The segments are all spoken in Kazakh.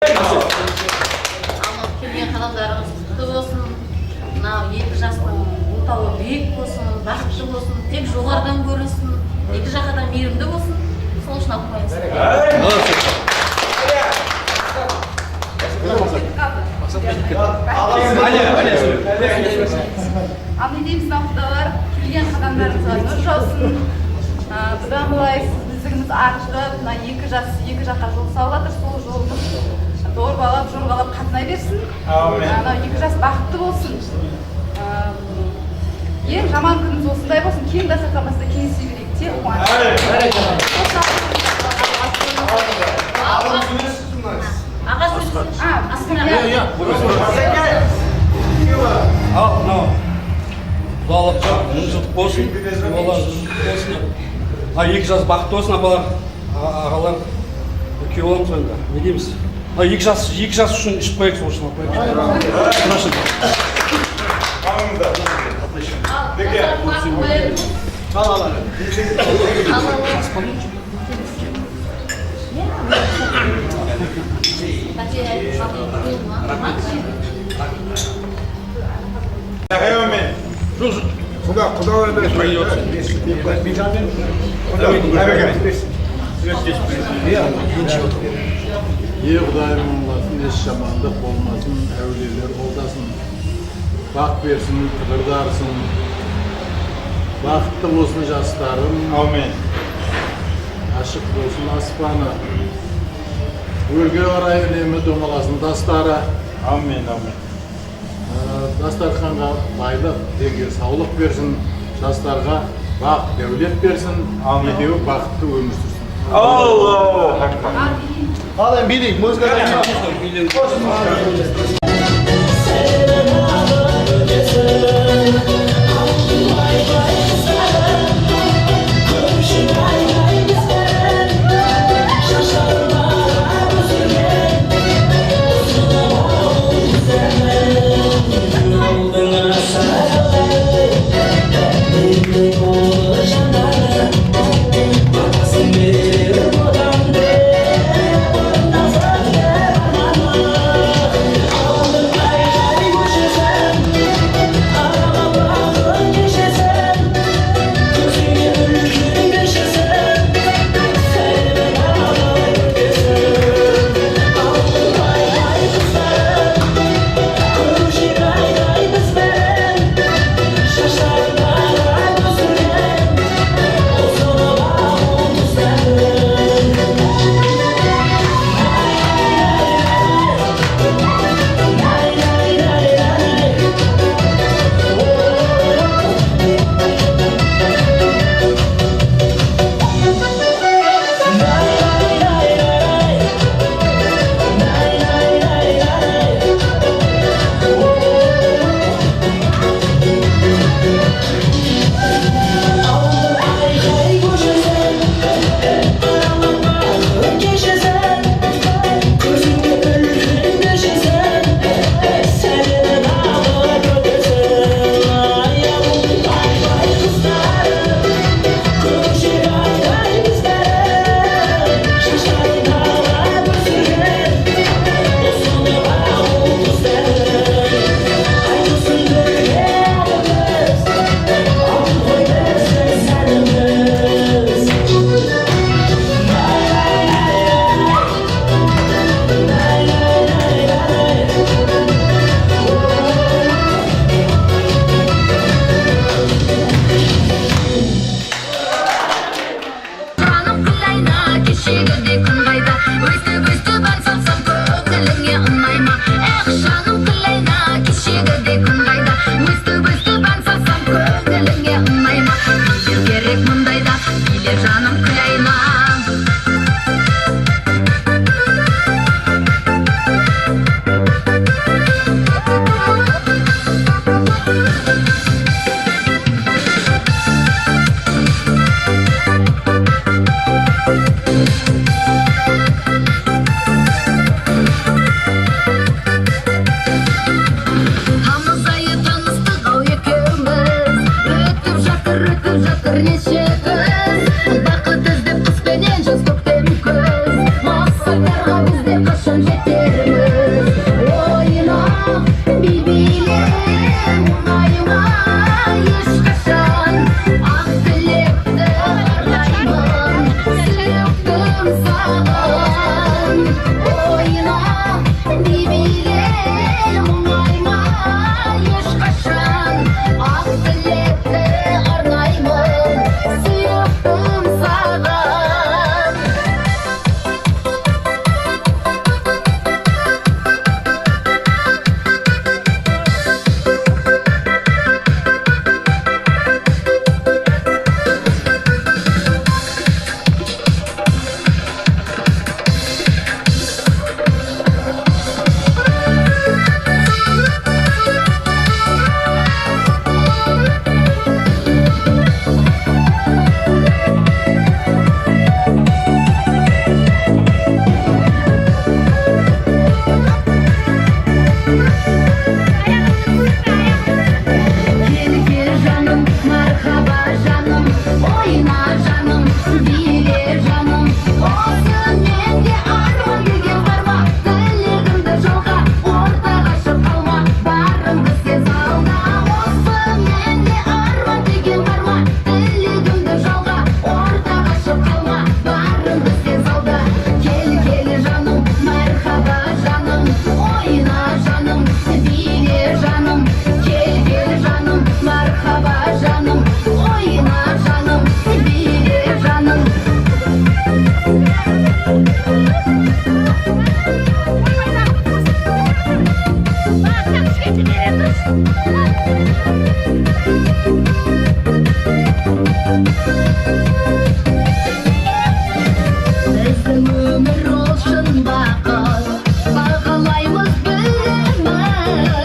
Ал келген қадамдарыңыз құтты болсын. Мынау екі жастың отауы биік болсын, бақытты болсын, тек жоғарыдан көрінсін, екі жаққа да мейірімді болсын. Сол үшін алып қойыңыз. Ал не дейміз, мынау құдалар, келген қадамдарыңызға нұр жаусын. Бұдан былай сіздігіміз артып, мына екі жас екі жаққа жол салып жатыр, сол жолымыз дорбалап, жорғалап қатынай берсін. Әумин. Мынау екі жас бақытты болсын. Ең жаман күніміз осындай болсын, кең дастархан басында кеңесе берейік, тек қуаныш. Аға, сөйлесінші. Иә. Ал мынау құдалыққа 1000 жылдық болсын, балалар 100 жылдық болсын. А екі жас бақытты болсын, апалар, ағалар, күйеу боламыз ғой енді. Не дейміз? Мына екі жас үшін ішіп қояйық, сол үшін алып қояйық. Алыңыздар. Беке. Ал. Әумин. Құда, құда. Құда, Әбеке. Е, Құдайым оңласын, еш жамандық болмасын, әулиелер қолдасын, бақ берсін, қыдыр дарысын, бақытты болсын жастарым. Әумин. Ашық болсын аспаны, өрге қарай үнемі домаласын тастары. Әумин, әумин. Дастарханға байлық, денге саулық берсін, жастарға бақ, дәулет берсін. Әумин. Екеуі бақытты өмір сүрсін. Аллаху акбар. Ал енді билейік, музыка. Мұңайма ешқашан, ақ тілекті арнаймын, сүйіктім саған. Ойна, би биле, мұңайма ешқашан, ақ тілекті арнаймын, сүйіктім саған. Кел, кел, жаным, мархаба, жаным, ойна, жаным, биле, жаным. Осы менде арман деген бар ма? Тілегімді жалға, ортаға шығып қалма, барыңды сен алда. Осы менде арман деген бар ма? Тілегімді жалға, ортаға шығып қалма, барыңды сен алда. Кел, кел, жаным, мархаба, жаным, ойна, жаным, биле, жаным. Кел, кел, жаным, мархаба, жаным, ойна, жаным, биле, жаным. Біздің өмір ол шын бақыт, бағалаймыз, білеміз.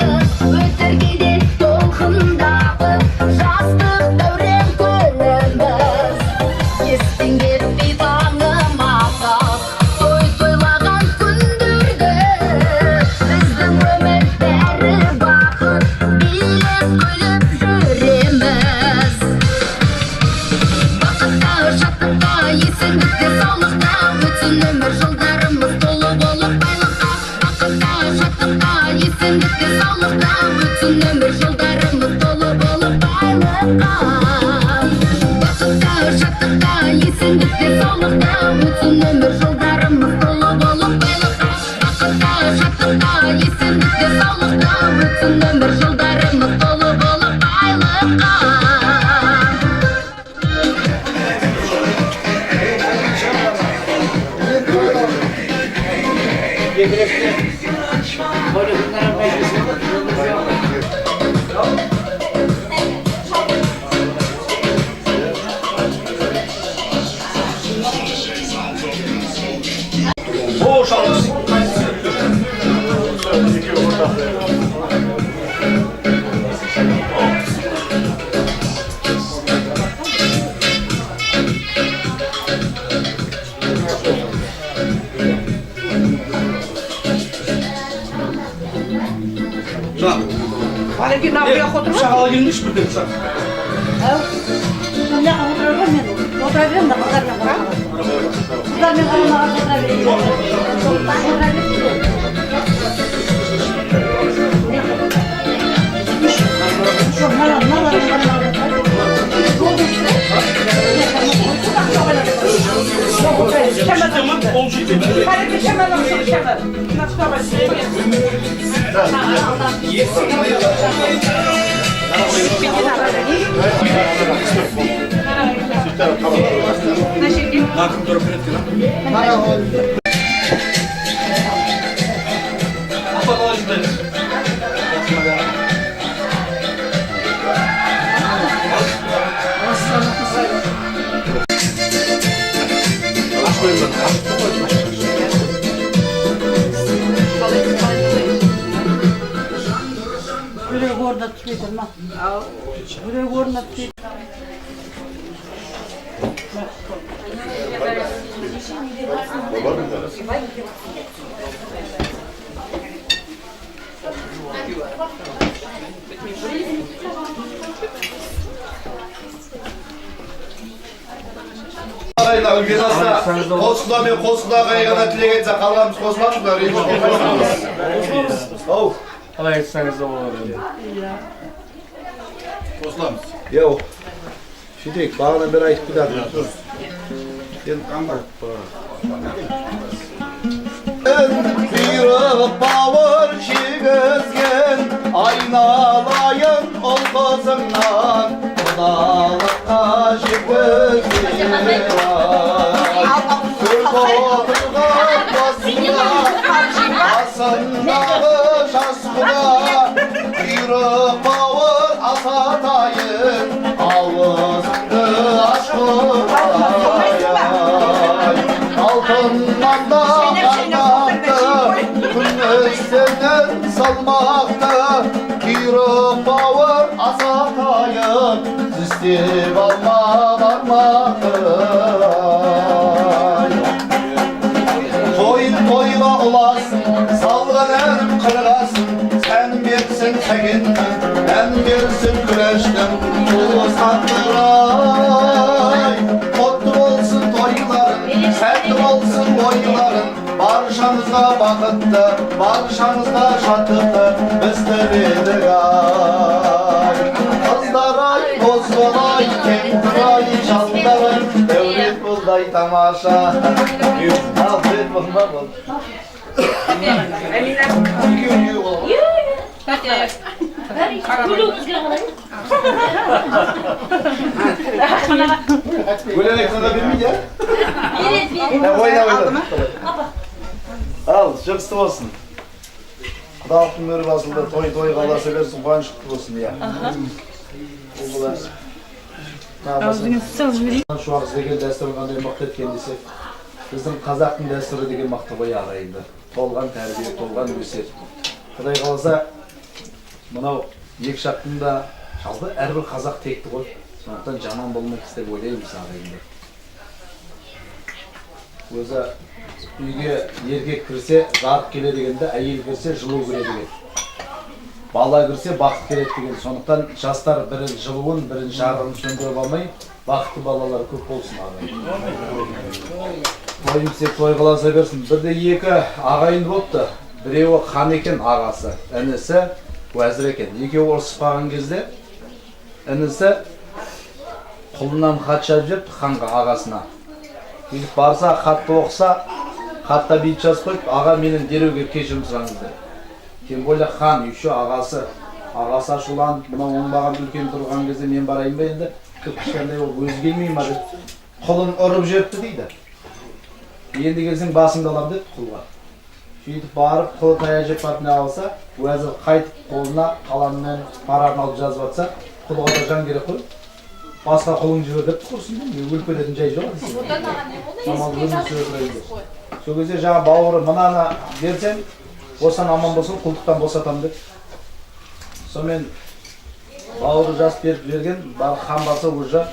Өтер кейде толқындап жастық дәурен көліміз. Естен кетпей танымасақ той тойлаған күндерді. Біздің өмір бәрі бақыт, билеп күліп жүреміз. Бақытта, шаттықта, есендікте, саулықта өтсін өмір жылдарымыз толы болып байлыққа. Бақытта, шаттықта, есендікте, саулықта өтсін өмір жылдарымыз толы болып байлыққа. Бақытта, шаттықта, есендікте, саулықта өтсін өмір жылдарымыз толы болып байлыққа. Бақытта, шаттықта, есендікте, саулықта өтсін өмір жылдарымыз толы болып байлыққа. О, шалыс. Балеке, мына бұл жаққа отырма. Пышақ ала келіңдерші, бірден пышақ. Мына жаққа отыра ғой, мен отыра беремін да, қыздармен қарама. Қыздармен қарама, отыра беремін. Отыра берсін. Жоқ, мыналармен қарама. Ол жете ме? Балеке, шамал, шамал. Мына ұстап Мына кім тұрып береді екен, а? Апа, қалай жағдайыңыз? Аш қойыңдар, аш қойыңдар. Жүрек орнына түспей тұр ма? Жүрек орнына түспей. Ағайындар, үлкен аста қос құда мен қос құдағай ғана тілек айтса, қалғанымыз қосыламыз ба? Ренжіп. Ау. Қалай айтсаңыз да болады енді. Қосыламыз. Иә, сөйтейік, бағанадан бері айтып келе. Енді Бұйрық бауыр жегізген, айналайын ұл қызыңнан, құдалыққа жеткізген ай. Төрт отырған басында, басындағы жас құда, бұйрық бауыр асатайын, ауызыңды аш құдай. Алтыннан да арнақты, күмістенен салмақты, бұйрық бауыр асатайын, тістеп алма бармақты. Тойын тойға ұласын, салған әнім қырғасын, сән берсін сәкеннің, ән берсін күләштің, туысқандар-ай. Құтты болсын тойларың, сәтті болсын ойларың, баршамызға бақытты, баршамызға шаттықты біз тіледік ай. Қыздар ай, бозбала-ай, кемпір ай, шалдар ай, дәулет болдай тамаша. Ал, дуэт болсын ба? Болды. Екеуін екеуі болады. Көйлегіңізге қарай. Өлең айтқанға бермейді, иә? Береді, береді. Ойна, ойна. Ал, жұғысты болсын. Құдалықтың мөрі басылды, той тойға ұласа берсін, қуаныш құтты болсын, иә. Ол болар. Шуақ іздеген дәстүрін қандай мықты еткен десек, біздің қазақтың дәстүрі деген мықты ғой, ағайынды. Толған тәрбие, толған өсиет. Құдай қаласа, мынау екі жақтың да, жалпы әрбір қазақ текті ғой. Сондықтан жаман болмаймыз деп ойлаймыз, ағайынды. Өзі үйге еркек кірсе жарық келе дегенде, әйел кірсе жылу кіре деген. Бала кірсе бақыт келеді деген. Сондықтан жастар бірін жылуын, бірін жарығын сөндіріп алмай, бақытты балалар көп болсын, ағайын. Тойым тек той қыласа берсін. Бірде екі ағайын болыпты. Біреуі хан екен, ағасы, інісі уәзір екен. Екеуі ұрысып қалған кезде інісі құлынан хат жазып жіберіпті ханға, ағасына. Сөйтіп барса, хатты оқыса, хатта бүйтіп жазып қойыпты: аға, менен дереу келіп кешірім сұраңыз деп. Тем более хан, еще ағасы. Ағасы ашуланып, мынау оңбаған үлкен тұрған кезде мен барайын ба енді, кіп-кішкентай болып өзі келмей ма деп құлын ұрып жіберіпті дейді. Енді келсең басыңды аламын депті құлға. Сөйтіп барып құлы таяқ жеп барып не алса, уәзір қайтып қолына қаламмен парағын алып жазып жатса, құлға да жан керек қой. Басқа құлың жібер депті, құрсын, мен өліп кететін жай жоқ десе. Шамалы өмір сүре тұрайын деп. Сол кезде жаңа бауыры, мынаны берсем, осыдан аман болсын, құлдықтан босатамын деп. Сонымен бауыры жазып беріп жіберген, бар хан барса уже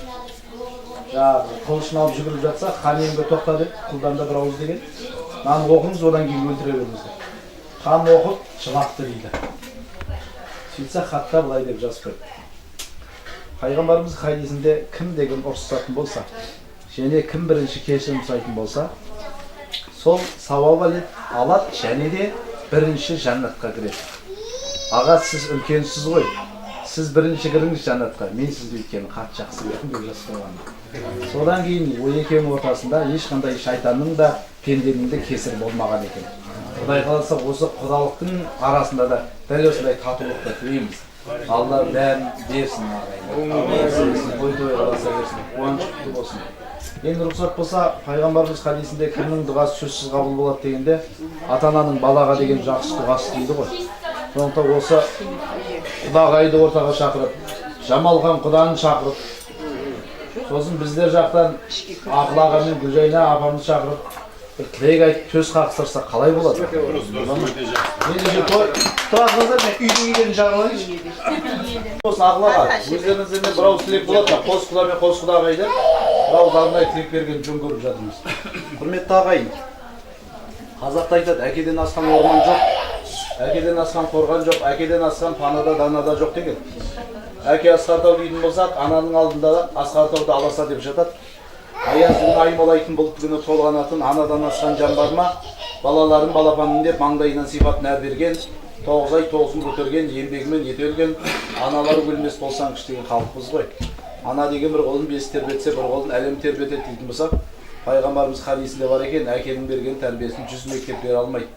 жаңағы қылышын алып жүгіріп жатса, хан емге тоқта деп, құлдан да бір ауыз деген. Мынаны оқыңыз, одан кейін өлтіре беріңіз деп. Хан оқып жылапты дейді. Сөйтсе хатта былай деп жазып қойды. Пайғамбарымыз хадисінде кім деген ұрысатын болса, және кім бірінші кешірім сұрайтын болса, сол сауап алады және де бірінші жәннатқа кіреді. Аға, сіз үлкенсіз ғой, сіз бірінші кіріңіз жәннатқа, мен сізді өйткені қатты жақсы көремін деп жазып қойған. Содан кейін ол екеуінің ортасында ешқандай шайтанның да пенденің де кесірі болмаған екен. Құдай қаласа, осы құдалықтың арасында да дәл осындай татулықты тілейміз. Алла бәрін берсін, ағайын. Той той қаласа берсін, қуаныш құтты болсын. Енді рұқсат болса, пайғамбарымыз хадисінде кімнің дұғасы сөзсіз қабыл болады дегенде, ата-ананың балаға деген жақсы дұғасы дейді ғой. Сондықтан осы құдағайды ортаға шақырып, Жамалхан құданы шақырып, сосын біздер жақтан Ақыл аға мен Гүлжайна апамызды шақырып, бір тілек айтып төс қақсырса қалай болады? Ендеше той тұра тұрыңыздар, мен үйдің иелерін шақырып алайыншы. Осы Ақыл аға, өздеріңізден бір ауыз тілек болады ма? Қос құда мен қос құдағайды бір ауыз арнайы тілек берген жөн көріп жатырмыз. Құрметті ағайын, қазақта айтады, әкеден асқан орман жоқ, әкеден асқан қорған жоқ, әкеден асқан панада данада жоқ деген. Әке асқар тау дейтін болсақ, ананың алдында да асқар тауды аласа деп жатады. Аяз күні аймалайтын бұлт күні толғанатын анадан асқан жан бар ма? Балаларын балапаным деп маңдайынан сипап нәр берген, 9 ай 9 күн көтерген, еңбегімен ете өлген аналар өлмес болсаңшы деген халықпыз ғой. Ана деген бір қолын бес тербетсе, бір қолын әлем тербетеді дейтін болсақ, пайғамбарымыз хадисінде бар екен, әкенің берген тәрбиесін 100 мектеп бере алмайды.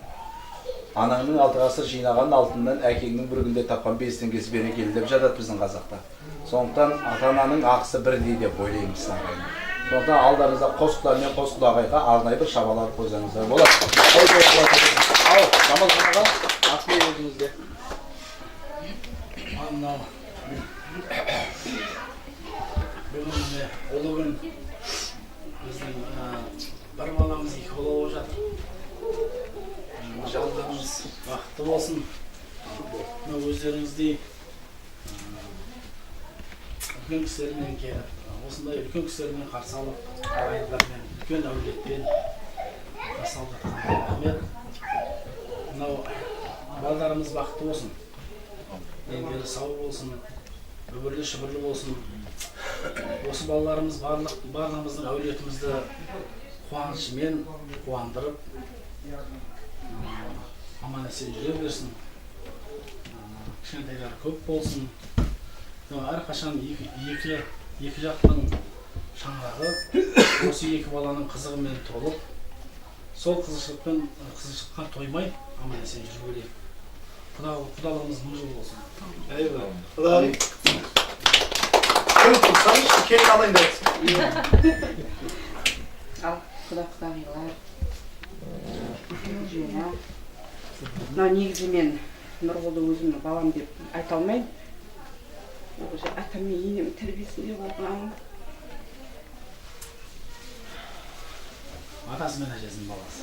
Анаңның 6 ғасыр жинаған алтыннан әкеңнің бір күнде тапқан 5 теңгесі берекелі деп жатады біздің қазақта. Сондықтан ата-ананың ақысы бірдей деп ойлаймыз ағайын. Сондықтан алдарыңызда қос құда мен қос құдағайға арнайы бір шабалар қойсаңыздар болады. Ал, Жамалхан аға, рахмет өзіңізге. Мынау бүгін міне ұлы күн, біздің бір баламыз екі бала болып жатыр. Жалдарыңыз бақытты болсын. Мына өздеріңіздей үлкен кісілермен келіп, осындай үлкен кісілермен қарсы алып, ағайындармен, үлкен әулетпен қарсы алып жатқанға рахмет. Мынау балдарымыз бақытты болсын, дендері сау болсын, үбірлі шүбірлі болсын. Осы балаларымыз барлығымыздың әулетімізді қуанышымен қуандырып, аман есен жүре берсін. Кішкентайлар көп болсын. Әрқашан екі жақтың шаңырағы осы екі баланың қызығымен толып, сол қызықшылыққа тоймай аман есен жүре берейік. Құдалығымыз мың жыл болсын. Eyvallah. Келін алайын деп. Ал, құда құдағилар. Жена. Мынау негізі мен Нұрғұлды өзімнің балам деп айта алмаймын. Ол же атам мен енемнің тәрбиесінде болған. Атасы мен әжесінің баласы.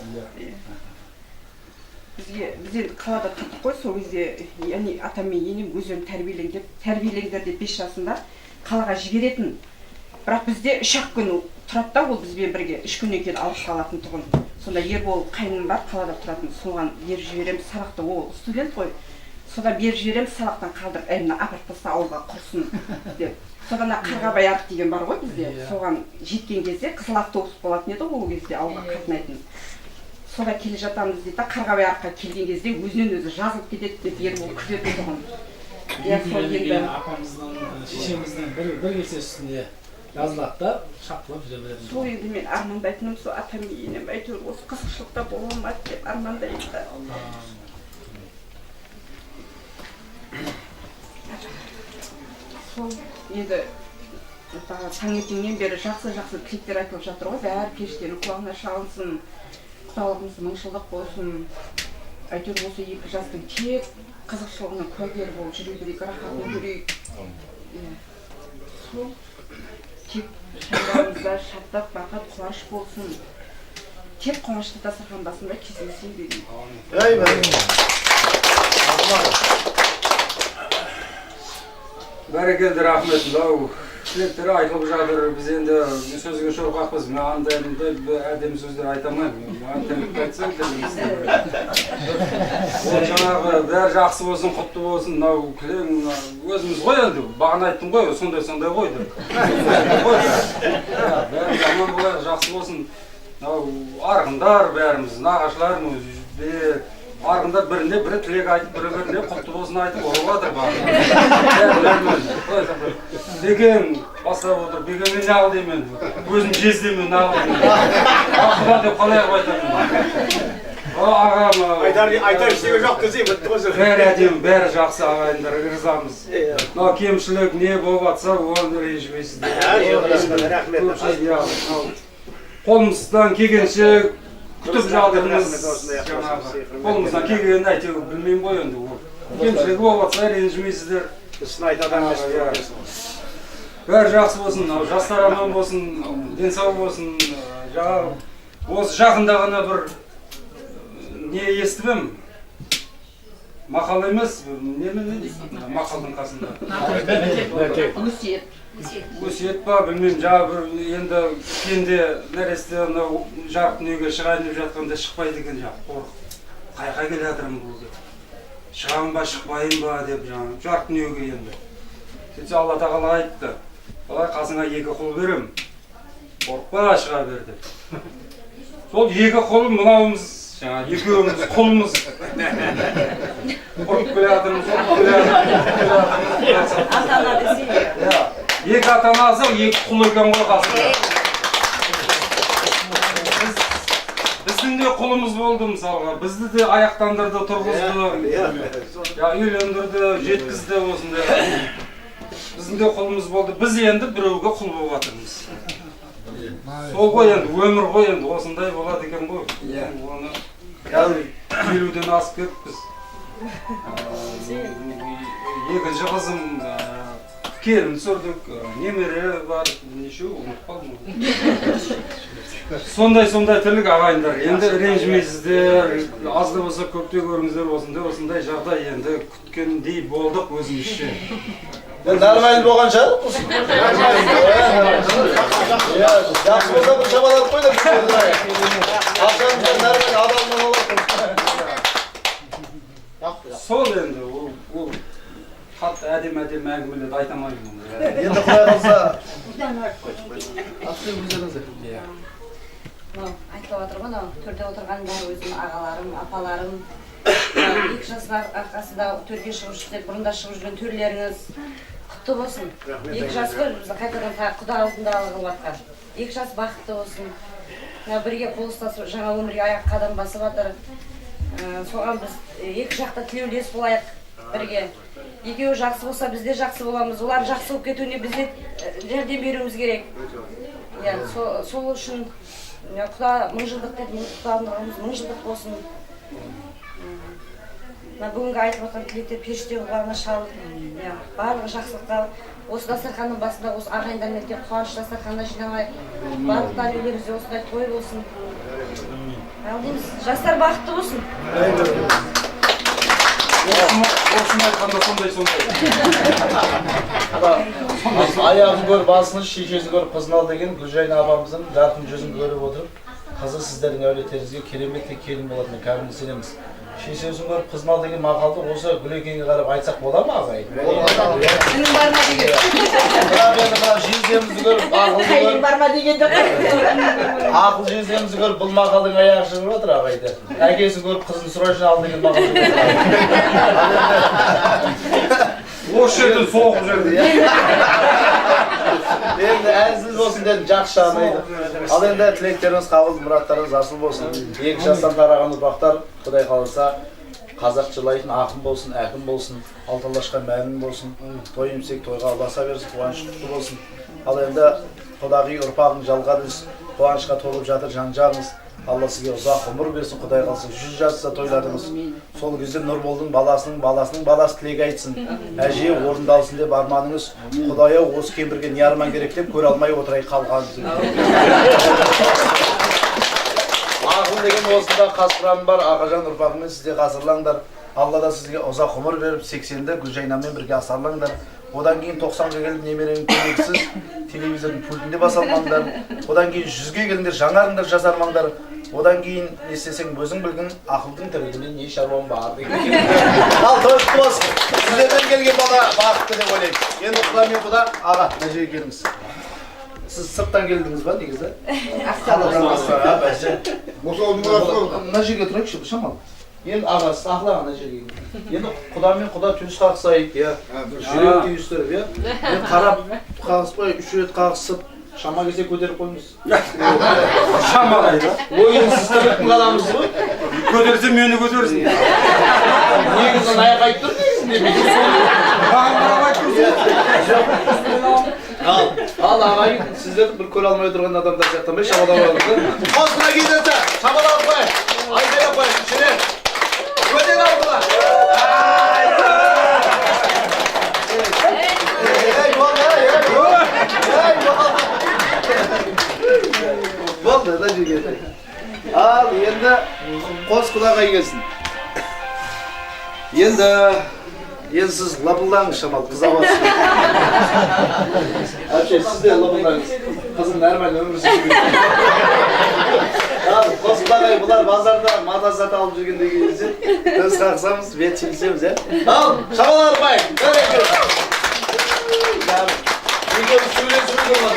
Біз енді қалада тұрдық қой, сол кезде яғни атам мен енем өздерін тәрбиелеңдер деп 5 жасында қалаға жіберетін. Бірақ бізде 3-ақ күн тұрады да, ол бізбен бірге 3 күннен кейін алып қалатын тұғын. Сонда Ербол қайным бар, қалада тұратын, соған беріп жібереміз сабақты, ол студент қой. Содан беріп жібереміз, сабақтан қалдырып, әй мына апарып таста ауылға құрсын деп. Содан Қарғабай арық деген бар ғой бізде, соған жеткен кезде қызыл автобус болатын еді ғой ол кезде ауылға қатынайтын. Сода келе жатамыз дейді, Қарғабай арыққа келген кезде өзінен өзі жазылып кетеді деп Ербол күлетін тұғын. Апамыздың, шешеміздің бір кесе үстінде жазылады да, шапқылап жүре береді. Сол енді мен армандайтыным сол атам мен енем әйтеуір осы қызықшылықта бола ма деп армандаймын да. Сол енді таңертеңнен бері жақсы-жақсы тілектер айтылып жатыр ғой, бәрі періштенің құлағына шалынсын, құдалығымыз мың жылдық болсын. Әйтеуір осы екі жастың тек қызықшылығына куәгер болып жүре берейік, рахатын көрейік. Сол тек шаңырағымызда шаттық, бақыт, қуаныш болсын. Тек қуанышты дастархан басында кездесе берейік. Бәрекелді, рахмет. Мынау тілектер айтылып жатыр, біз енді сөзге шорқақпыз. Мен андай мындай әдемі сөздер айта алмаймын. Маған тілек айтсаң, тілегіміз. Ол жаңағы бәрі жақсы болсын, құтты болсын. Мынау кілең өзіміз ғой енді, бағана айттым ғой, сондай-сондай ғой деп. Бәрі аман болайық, жақсы болсын. Мынау арғындар бәріміз, нағашыларымыз, арғындар біріне бірі тілек айтып, бірі-біріне құтты болсын айтып ұрып жатыр барлығы. Бекең бастап отыр, Бекеңе нағыл деймін, өзім жездемін нағыл деймін. Құда деп қалай қылып айтамын? Ағам, айтар ештеңе жоқ десей, бітті ғой. Бәрі әдемі, бәрі жақсы ағайындар, ырзамыз. Мынау кемшілік не болып жатса, оны ренжімейсіздер. Рахмет. Қолымыздан келгенше күтіп жатырмыз. Қолымыздан келгенін әйтеуір білмеймін ғой енді. Кемшілігі болып жатса ренжімейсіздер. Сын айтады емес. Бәрі жақсы болсын, жастар аман болсын, денсаулық болсын. Жаңағы осы жақында ғана бір не естіп едім. Мақал емес, немене дейді мақалдың қасында? Өсиет. Өсиет па, білмеймін, жаңа бір енді кенде нәресте анау жарық дүниеге шығайын деп жатқанда шықпайды екен, жаңағы қорқып. Қайқа келе жатырмын бұл деп. Шығамын ба, шықпайын ба деп жаңа жарық дүниеге енді. Сөйтсе Алла тағала айтты: "Қалай қасыңа екі қол берем, қорықпа, шыға бер" деп. Сол екі қолым мынауымыз, жаңа екеуміз құлмыз. Ата-ана десе. Екі ата-анасы, екі құл екен ғой қасында. Біздің де құлымыз болды мысалға. Бізді де аяқтандырды, тұрғызды. Я үйлендірді, жеткізді осындай. Біздің де құлымыз болды. Біз енді біреуге құл болып жатырмыз. Сол ғой енді, өмір ғой енді, осындай болады екен ғой. Оны қазір 50-ден асып кетіппіз. Екінші қызым келін түсірдік, немере бар, нешеу ұмытып қалдым. Сондай тірлік ағайындар. Енді ренжімейсіздер, аз да болса көп те көріңіздер, осындай жағдай енді күткендей болдық өзімізше. Нормально болған шығар. Жақсы болса бір шабалап қой да. Ақшамызды нормально адалынан алып. Сол енді, ол қатты әдемі әңгімелерді айта алмаймын. Енді құдай қалса. Айтылып жатыр ғой, төрде отырған бәрі өзімнің ағаларым, апаларым. Екі жастың арқасында төрге шығып жүрсіздер, бұрында шығып жүрген төрлеріңіз құтты болсын. Екі жас қой, бізді қайтадан тағы құда алдында қылып жатқан. Екі жас бақытты болсын. Бірге қол ұстасып жаңа өмірге аяқ қадам басып жатыр. Соған біз екі жақта тілеулес болайық бірге. Екеуі жақсы болса, біз де жақсы боламыз. Олар жақсы болып кетуіне біз де жәрдем беруіміз керек. Сол үшін құда мың жылдық деп, құдалығымыз мың жылдық болсын. Бүгінгі айтып отырған тілектер періште құлағына шалып, барлығы жақсылыққа, осы дастарханның басында осы ағайындармен тек қуаныш дастарханына жиналайық. Барлықтар үйлеріңізде осындай той болсын. Ал дейміз, жастар бақытты болсын. Осыны айтқанда сондай. Аяғын көріп асыны, шешесін көріп қызын ал деген Гүлжайна апамыздың жарқын жүзін көріп отырып, қызы сіздердің әулеттеріңізге керемет келін болатынына кәміл сенеміз. Шешесін көріп қызын ал деген мақалды осы Гүлекеңге қарап айтсақ бола ма, ағай? Інім бар ма деген. Бірақ енді мына жездемізді көріп, ақылды көріп, бар ма деген жоқ. Ақыл жездемізді көріп, бұл мақалдың аяғы шығып жатыр ағайды. Әкесін көріп қызын сұрай ал деген мақал. Осы жерден соғып жүрді. Енді әзіл болсын дедім, жақсы жағын айтып. Ал енді тілектеріңіз қабыл, мұраттарыңыз асыл болсын. Екі жастан тараған ұрпақтар, Құдай қаласа, қазақ жырлайтын ақын болсын, әкім болсын, алталашқан мәмін болсын, той емсек тойға ұласа берсін, қуаныш құтты болсын. Ал енді құдағи ұрпағың жалға білсін, қуанышқа толып жатыр жан-жағыңыз. Алла сізге ұзақ ғұмыр берсін, Құдай қаласа 100 жаста тойладыңыз. Сол кезде Нұрболдың баласының баласының баласы тілек айтсын. Әже орындалсын деп арманыңыз. Құдай-ау, осы кемпірге не арман керек деп көре алмай отырай қалған. Ақыл деген осында қасқырам бар, ағажан ұрпағымен сізде ғасырлаңдар. Алла да сізге ұзақ ғұмыр беріп, 80-ді Гүлжайнамен бірге асарлаңдар. Одан кейін 90-ға келіп немеренің көмексіз телевизордың пультінде баса алмаңдар. Одан кейін 100-ге келіңдер, жаңарыңдар, жасармаңдар. Одан кейін не істесең өзің білгін, ақылдың тірлігіне не шаруам бар деген. Ал той құтты болсын. Сіздерден келген бала бақытты деп ойлаймын. Енді құда мен құда, аға, мына жерге келіңіз. Сіз сырттан келдіңіз ба негізі? Астана. Мына жерге тұрайықшы, шамалы. Енді аға, сіз ақылаған мына жерге. Енді құда мен құда төс қақсайық, иә. Жүрек түйістіріп, иә. Енді қарап қағыспай, 3 рет қағысып, шама келсе көтеріп қойыңыз. Шама қайда? Ойынсыз тірліктің қаламыз ғой. Көтерсе мені көтерсін. Негізі аяқ айтып тұр негізінде. Маған қарап айтып тұрсың. Ал ағайын, сіздер бір көре алмай отырған адамдар сияқтанбай шамалап алыңыз. Қосына кездесі, шамалап қояйық. Айқайлап қояйық, үш рет. Көтер ал бұлар. Ей, болды, ей, болды. Болды, мына жерге. Ал енді қос құдағай келсін. Енді сіз лапылдаңыз шамалы, қыз аласыз. Әпше, сіз де лапылдаңыз. Қызым нормально өмір сүріп. Ал қос құдағай, бұлар базарда мата зат алып жүргенде кезде төс қақсамыз, бет шилісеміз, иә? Ал, шамалы арпайық. Екеуміз сөйлесіп жүрген.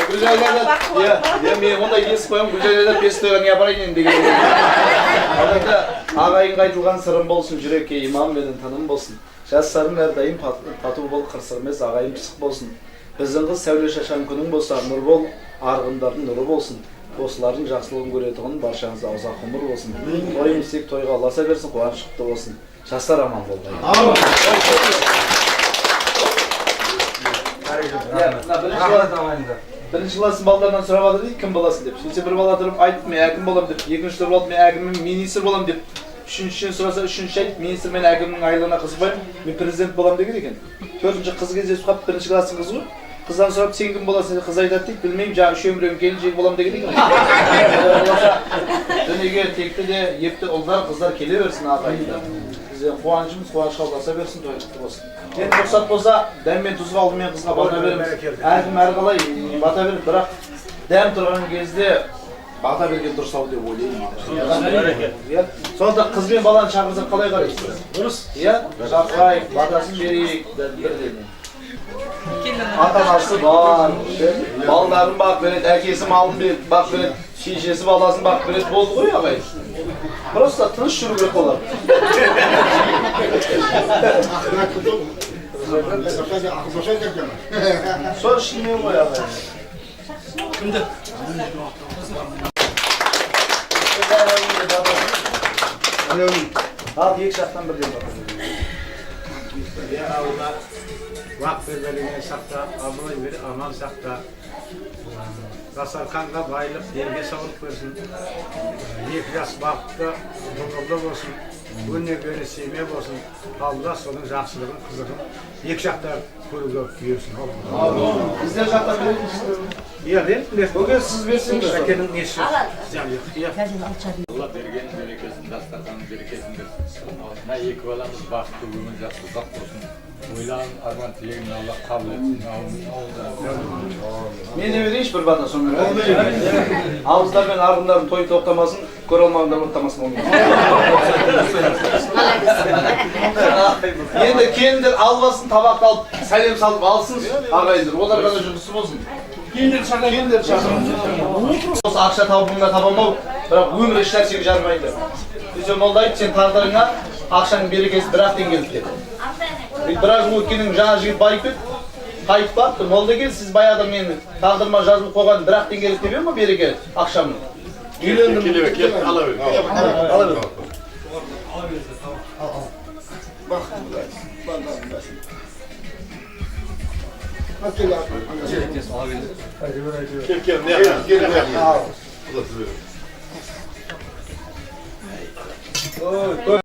Гүлжайна, иә, мен ондай ес қоямын, Гүлжайна бес тойға не апарайын енді деген. Ал енді Ағайынға айтылған сырым болсын, жүрекке иман менен тыным болсын. Жастарың әрдайым тату бол, қырсық емес, ағайын пысық болсын. Біздің қыз сәуле шашқан күнің болса, Нұрбол арғындардың нұры болсын. Осылардың жақсылығын көретұғын баршаңызға ұзақ ғұмыр болсын. Тойымыз тек тойға ұласа берсін, қуаныш құтты болсын. Жастар аман болғай. Бірінші класстың балдарынан сұрап жатыр дейді, кім боласың деп. Сөйтсе бір бала тұрып айтты, мен әкім боламын деп. Екінші тұрып алып, мен әкіммін, министр боламын деп. Үшіншіден сұраса, үшінші айтты, министр мен әкімнің айлығына қызықпаймын, мен президент боламын деген екен. Төртінші қыз кездесіп қалып, бірінші класстың қызы ғой. Қыздан сұрап, сен кім боласың деп қыз айтады дейді, білмеймін, жаңа үшеуін біреуін келіншек боламын деген екен. Дүниеге текті де епті ұлдар, қыздар келе берсін ағайындар. Бізден қуанышымыз қуанышқа ұласа берсін, той құтты болсын. Енді рұқсат болса, дәм мен тұзға ұл мен қызға бата береміз. Әркім әрқалай бата береді, бірақ дәм тұрған кезде бата берген дұрыс ау деп ойлаймын. Сондықтан қыз бен баланы шақырсақ қалай қарайсыз? Дұрыс. Иә, шақырайық, батасын берейік, бірден. Ата-анасы бар, балдарын бағып береді, әкесі малын бағып береді, шешесі баласын бағып береді, болды ғой ағай. Просто тыныш жүру керек олар. Сол шынымен ғой ағай. Кімді? Ал екі жақтан бірден бата. Я Алла, бақ бергеніңе сақта, абырой бер, аман сақта. Дастарханға байлық, елге саулық берсін. Екі жас бақытты, ғұмырлы болсын, өнегелі семья болсын. Алла соның жақсылығын, қызығын екі жақта көруге бұйырсын. Біздер жақтан беретін. Иә, беріп. Бүгін сіз берсеңіз. Әкенің несі? Алла берген берекесін, дастарханның берекесін берсін. Мына екі баламыз бақытты, өмір жақсы, ұзақ болсын. Ойлаған арман тілегін Алла қабыл етсін. Мен де берейінші бір бата сонымен. Абыздар мен арғындардың тойы тоқтамасын, көре алмағандар оттамасын. Енді келіндер албасын, табақты алып, сәлем салып алсын, ағайындар. Олар ғана жұмысы болсын. Келіндер шақырып. Осы ақша тауып мына таба алмау, бірақ өмір еш нәрсеге жарамайды. Сөйтсе молда айтты, сен тағдырыңа ақшаның берекесі бір-ақ теңгелік деді. Біраз жыл өткеннен жаңа жігіт байып кетті, қайтып барыпты. Молда кел, сіз баяғыда мені тағдырыма жазылып қойған бір-ақ теңгелік деп ем ғой береке ақшамның. Үйлендім. Келе, ала бер. Ала бер. Кел, кел, кел, кел. Ой,